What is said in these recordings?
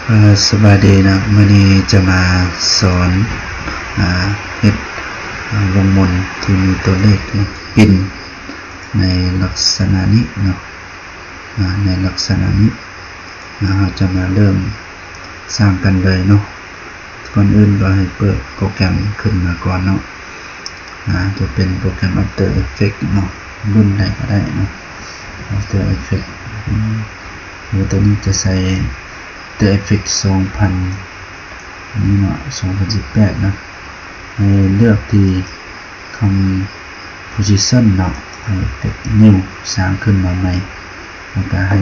ເອີ ສະບາຍດີເນາະ, ມື້ນີ້ຈະມາສອນ ອາ ເຮັດ ອາ ວົງມົນທີ່ມີຕົວເລກປິນໃນລັກສະນະນີ້ເນາະ, ອາ ໃນລັກສະນະນີ້ ອາ ເຮົາຈະມາເລີ່ມສ້າງກັນເລີຍເນາະ. ກ່ອນອື່ນກໍໃຫ້ເປີດໂປຣແກຣມຂຶ້ນມາກ່ອນເນາະ. ອາ ຈະເປັນໂປຣແກຣມ After Effects ເນາະ, ລຸ້ນໃດກໍໄດ້ເນາະ After Effects. ອາ ຕົວນີ້ຈະໃຊ້ After Effects ສອງພັນນີ້ເນາະ, ສອງພັນສິບແປດເນາະ. ໃຫ້ເລືອກທີ່ Composition ເນາະ, ໃຫ້ເປັນ New ສ້າງຂຶ້ນມາໃໝ່ ແລ້ວກໍໃຫ້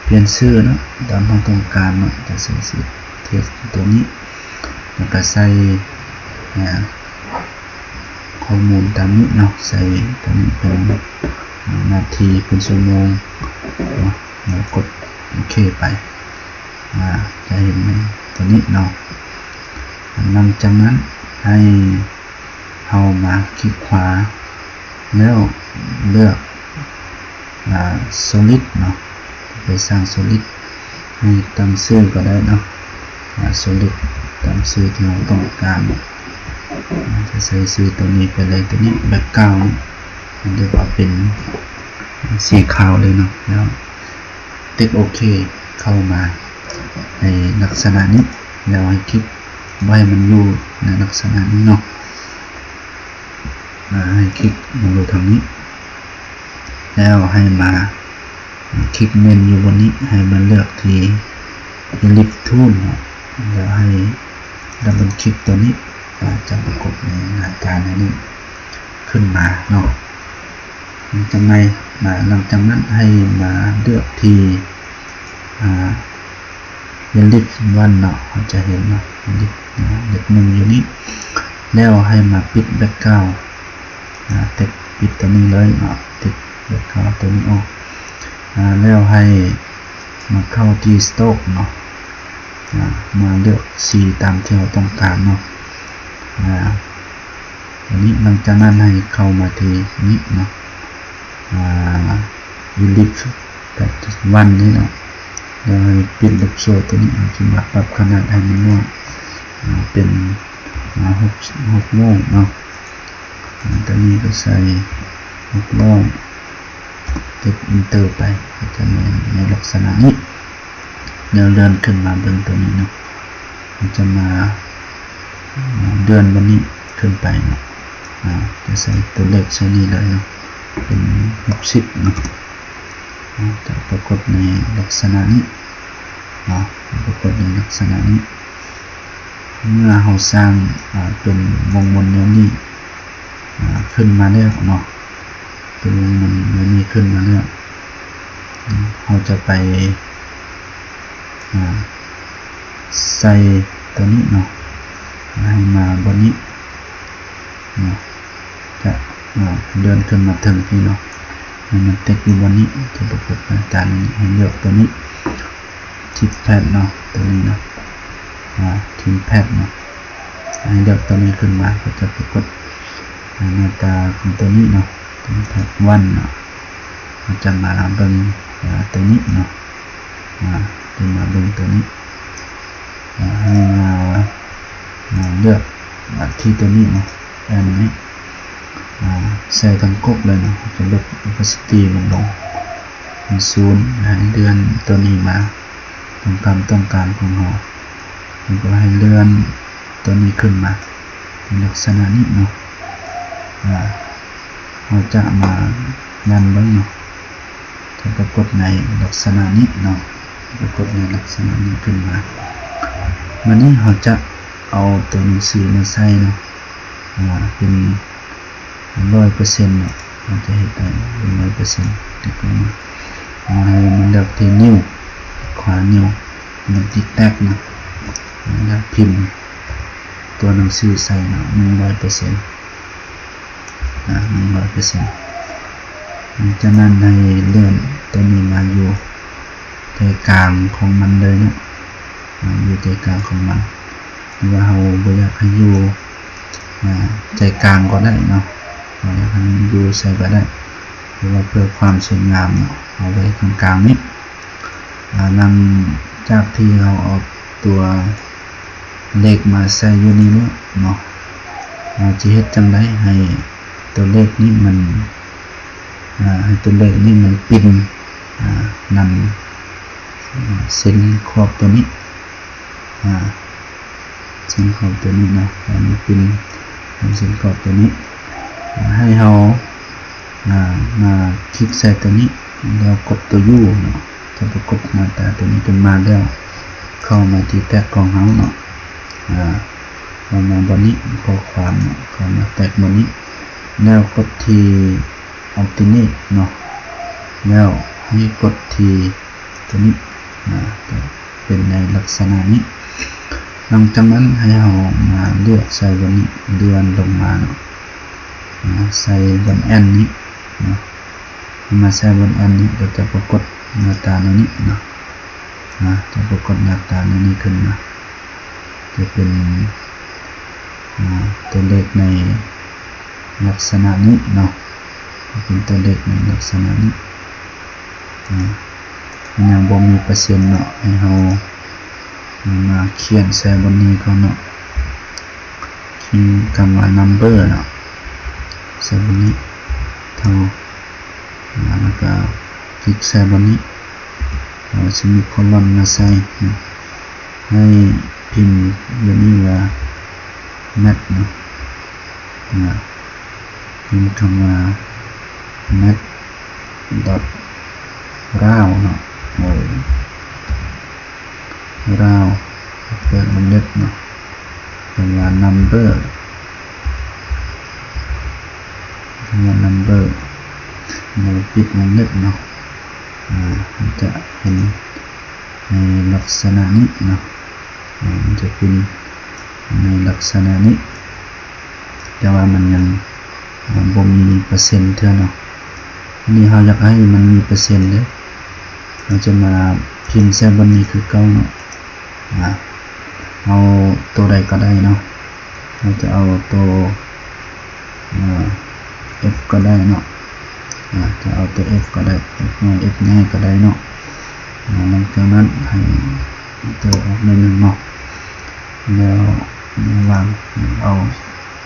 ປ່ຽນຊື່ເນາະ ຕາມເຮົາຕ້ອງການເນາະ. ຈະໃສ່ຊື່ Text ຕົວນີ້ ແລ້ວກໍໃສ່ ອາ ຂໍ້ມູນຕາມນີ້ເນາະ, ໃສ່ຕົວນີ້ເປັນນາທີ ເປັນຊົ່ວໂມງເນາະ, ແລ້ວກົດໂອເຄໄປ. ອາ ຈະເຫັນຕົວນີ້ເນາະ. ຫຼັງຈາກນັ້ນໃຫ້ເຮົາມາຄລິກຂວາ ແລ້ວເລືອກ ອາ Solid ເນາະ, ໄປສ້າງ Solid ໃຫ້ຕັ້ງຊື່ກໍໄດ້ເນາະ. ອາ Solid ຕັ້ງຊື່ທີ່ເຮົາຕ້ອງການ, ຈະໃສ່ຊື່ຕົວນີ້ໄປເລີຍ, ຕົວນີ້ Background ມັນຈະເປັນສີຂາວເລີຍເນາະ. ແລ້ວ ຕິກໂອເຄ ເຂົ້າມາໃນລັກສະນະນີ້ ແລ້ວໃຫ້ຄລິກ ບໍ່ໃຫ້ມັນຢູ່ໃນລັກສະນະນີ້ເນາະ. ອາ ໃຫ້ຄລິກມາຢູ່ທາງນີ້ ແລ້ວໃຫ້ມາຄລິກເມນຢູ່ບ່ອນນີ້ ໃຫ້ມາເລືອກທີ່ Ellipse Tool ເນາະ, ແລ້ວໃຫ້ດັບເບິນຄລິກຕົວນີ້ ອາ ຈະປາກົດໃນໜ້າຕາແນວນີ້ຂຶ້ນມາເນາະ. ຫຼັງຈາກນັ້ນ ມາ ຫຼັງຈາກນັ້ນໃຫ້ມາເລືອກທີ່ ອາ Ellipse One ເນາະ, ເຮົາຈະເຫັນເນາະ Ellipse ເນາະ ເລກໜຶ່ງຢູ່ນີ້. ແລ້ວໃຫ້ມາປິດ Background ອາ ຕິກ ປິດຕົວນີ້ເລີຍເນາະ, ຕິກ Background ຕົວນີ້ອອກ. ອາ ແລ້ວໃຫ້ມາເຂົ້າທີ່ Stroke ເນາະ, ອາ ມາເລືອກສີຕາມທີ່ເຮົາຕ້ອງການເນາະ. ອາ ຕົວນີ້ ຫຼັງຈາກນັ້ນໃຫ້ເຂົ້າມາທີ່ນີ້ເນາະ, ອາ Ellipse One ນີ້ເນາະ, ແລ້ວໃຫ້ປິດລູກໂສ້ຕົວນີ້. ເຮົາຈະມາປັບຂະໜາດໃຫ້ມັນນ້ອຍ ອາ ເປັນ ອາ ຫົກ ຫົກຮ້ອຍເນາະ. ອາ ຕົວນີ້ກໍໃສ່ຫົກຮ້ອຍ, ກົດ Enter ໄປ ກໍຈະມາໃນລັກສະນະນີ້. ແລ້ວເລື່ອນຂຶ້ນມາເບິ່ງຕົວນີ້ເນາະ, ເຮົາຈະມາເລື່ອນຕົວນີ້ຂຶ້ນໄປເນາະ, ອາ ຈະໃສ່ຕົວເລກໃສ່ນີ້ເລີຍເນາະ, ເປັນຫົກສິບເນາະ, ອາ ຈະປາກົດໃນລັກສະນະນີ້ເນາະ, ປາກົດໃນລັກສະນະນີ້. ເມື່ອເຮົາສ້າງ ອາ ເປັນວົງມົນແນວນີ້ ອາ ຂຶ້ນມາແລ້ວເນາະ, ເປັນວົງມົນແນວນີ້ຂຶ້ນມາແລ້ວ ເຮົາຈະໄປ ອາ ໃສ່ຕົວນີ້ເນາະ, ໃຫ້ມາບ່ອນນີ້ເນາະ, ຈະ ອາ ເລື່ອນຂຶ້ນມາເທິງນີ້ເນາະ, ໃຫ້ມັນຕິດຢູ່ບ່ອນນີ້ ຈະປາກົດໜ້າຕານີ້. ໃຫ້ເລືອກຕົວນີ້ Trackpad ເນາະ, ຕົວນີ້ເນາະ ອາ Trackpad ເນາະ, ໃຫ້ເລືອກຕົວນີ້ຂຶ້ນມາ ກໍຈະປາກົດ ອາ ໜ້າຕາຂອງຕົວນີ້ເນາະ, Trackpad One ເນາະ. ເຮົາຈະມາເບິ່ງ ອາ ຕົວນີ້ເນາະ, ອາ ຈະມາເບິ່ງຕົວນີ້ ອາ ໃຫ້ມາ ອາ ເລືອກ ອາ ທີ່ຕົວນີ້ເນາະ, ອັນນີ້ ອາ ໃສ່ທັງກົກເລີຍເນາະ, ຈະເບິ່ງ opacity ມັນລົງເປັນສູນ, ໃຫ້ເລື່ອນຕົວນີ້ມາຕາມຄວາມຕ້ອງການຂອງເຮົາ, ແລ້ວກໍໃຫ້ເລື່ອນຕົວນີ້ຂຶ້ນມາເປັນລັກສະນະນີ້ເນາະ. ອາ ເຮົາຈະມາລັນເບິ່ງເນາະ, ຈະປາກົດໃນລັກສະນະນີ້ເນາະ, ປາກົດໃນລັກສະນະນີ້ຂຶ້ນມາ. ບາດນີ້ເຮົາຈະເອົາຕົວໜັງສືມາໃສ່ເນາະ, ອາ ເປັນຮ້ອຍເປີເຊັນເນາະ, ເຮົາຈະເຮັດໃຫ້ເປັນຮ້ອຍເປີເຊັນ. ເອົາໃຫ້ມັນເລືອກທີ່ New ຂວາ New ມັນຕິດແທັກເນາະ, ແລ້ວພິມຕົວໜັງສືໃສ່ເນາະ ໜຶ່ງຮ້ອຍເປີເຊັນ. ອາ ໜຶ່ງຮ້ອຍເປີເຊັນ. ຈາກນັ້ນໃຫ້ເລື່ອນຕົວນີ້ມາຢູ່ໃຈກາງຂອງມັນເລີຍເນາະ, ອາ ຢູ່ໃຈກາງຂອງມັນ, ຫຼືວ່າເຮົາບໍ່ຢາກໃຫ້ຢູ່ ອາ ໃຈກາງກໍໄດ້ເນາະ, ເຮົາຢາກໃຫ້ມັນຢູ່ໃສກໍໄດ້, ແຕ່ວ່າເພື່ອຄວາມສວຍງາມເນາະ ເອົາໄວ້ກາງໆນີ້. ອາ ຫຼັງຈ ຈາກທີ່ເຮົາເອົາຕົວເລກມາໃສ່ຢູ່ນີ້ແລ້ວເນາະ, ເຮົາຈະເຮັດຈັ່ງໃດໃຫ້ຕົວເລກນີ້ມັນ ອາ ໃຫ້ຕົວເລກນີ້ມັນປິ່ນ ອາ ນຳ ອາ ເສັ້ນຂອບຕົວນີ້ ອາ ເສັ້ນຂອບຕົວນີ້ເນາະ, ໃຫ້ມັນປິ່ນນຳເສັ້ນຂອບຕົວນີ້. ອາ ໃຫ້ເຮົາ ອາ ມາຄລິກໃສ່ຕົວນີ້ ແລ້ວກົດຕົວ U ເນາະ, ຈະປາກົດໜ້າຕາຕົວນີ້ຂຶ້ນມາ ແລ້ວເຂົ້າມາທີ່ແທັກຂອງເຮົາເນາະ. ອາ ເຂົ້າມາບ່ອນນີ້ ຂໍ້ຄວາມເນາະ, ເຂົ້າມາແທັກບ່ອນນີ້ ແລ້ວກົດທີ່ Ultimate ເນາະ, ແລ້ວໃຫ້ກົດທີ່ຕົວນີ້ ອາ ຈະເປັນໃນລັກສະນະນີ້. ຫຼັງຈາກນັ້ນໃຫ້ເຮົາມາເລືອກໃສ່ບ່ອນນີ້ ເລື່ອນລົງມາເນາະ, ອາ ໃສ່ບ່ອນ Add ນີ້ເນາະ, ເຮົາມາໃສ່ບ່ອນ Add ນີ້ ກໍຈະປາກົດໜ້າຕາແນວນີ້ເນາະ, ອາ ຈະປາກົດໜ້າຕາແນວນີ້ຂຶ້ນມາ. ຈະເປັນ ອາ ຕົວເລກໃນລັກສະນະນີ້ເນາະ, ເປັນຕົວເລກໃນລັກສະນະນີ້. ອາ ມັນຍັງບໍ່ມີເປີເຊັນເນາະ, ໃຫ້ເຮົາ ອາ ມາຂຽນໃສ່ບ່ອນນີ້ກ່ອນເນາະ, ຂຽນຄຳວ່າ number ເນາະ ໃສ່ບ່ອນນີ້ ເທົ່າ ອາ ແລ້ວກໍຄລິກໃສ່ບ່ອນນີ້ ເອົາເຊມີໂຄລອນມາໃສ່ເນາະ, ໃຫ້ພິມຢູ່ນີ້ວ່າ math ເນາະ, ອາ ພິມຄຳວ່າ math dot round ເນາະ, ໂອ້ round ເປີດວົງເລັບເນາະ, ຄຳວ່າ number ຄຳວ່າ number ແລ້ວປິດວົງເລັບເນາະ. ອາ ເຮົາຈະເຫັນໃນລັກສະນະນີ້ເນາະ, ອາ ມັນຈະເປັນໃນລັກສະນະນີ້ ແຕ່ວ່າມັນຍັງ ອາ ບໍ່ມີເປີເຊັນເທື່ອເນາະ. ອັນນີ້ເຮົາຢາກໃຫ້ມັນມີເປີເຊັນເດ້, ເຮົາຈະມາພິມໃສ່ບ່ອນນີ້ຄືເກົ່າເນາະ. ອາ ເອົາໂຕໃດກໍໄດ້ເນາະ, ເຮົາຈະເອົາໂຕ ອາ F ກໍໄດ້ເນາະ, ອາ ຈະເອົາໂຕ F ກໍໄດ້, F ນ້ອຍ F ໃຫຍ່ກໍໄດ້ເນາະ. ອາ ຫຼັງຈາກນັ້ນໃຫ້ໂຕອອກໜ້ອຍໜຶ່ງເນາະ, ແລ້ວວາງ ເອົາ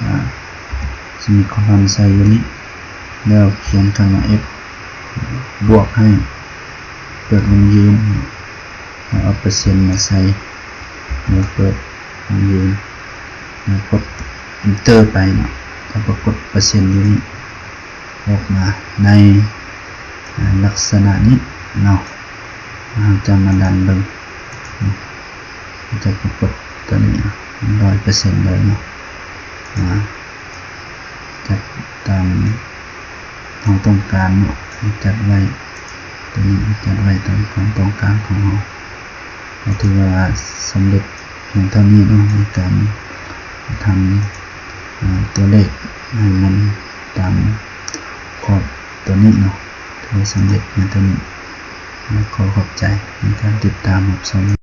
ອາ ເຊມີໂຄລອນໃສ່ຢູ່ນີ້ ແລ້ວຂຽນຄຳວ່າ F ບວກໃຫ້ ເປີດວົງຢືນ ແລ້ວເອົາເປີເຊັນມາໃສ່ ແລ້ວເປີດວົງຢືນ ແລ້ວກົດ Enter ໄປເນາະ, ແລ້ວປາກົດເປີເຊັນຢູ່ນີ້ ອອກມາໃນ ອາ ລັກສະນະນີ້ເນາະ. ເຮົາຈະມາດັນເບິ່ງ, ຈະປາກົດຕົວນີ້ ຮ້ອຍເປີເຊັນເລີຍເນາະ. ອາ ຈັດຕາມເຮົາຕ້ອງການເນາະ, ຈັດໄວ້ ຕົວນີ້ຈັດໄວ້ຕາມຄວາມຕ້ອງການຂອງເຮົາ. ກໍຖືວ່າສຳເລັດພຽງເທົ່ານີ້ເນາະ ໃນການທຳ ອາ ຕົວເລກໃຫ້ມັນຕາມຂອບຕົວນີ້ເນາະ. ຖືວ່າສຳເລັດພຽງເທົ່ານີ້. ແລະ ຂໍຂອບໃຈໃນການຕິດຕາມຮັບຊົມ.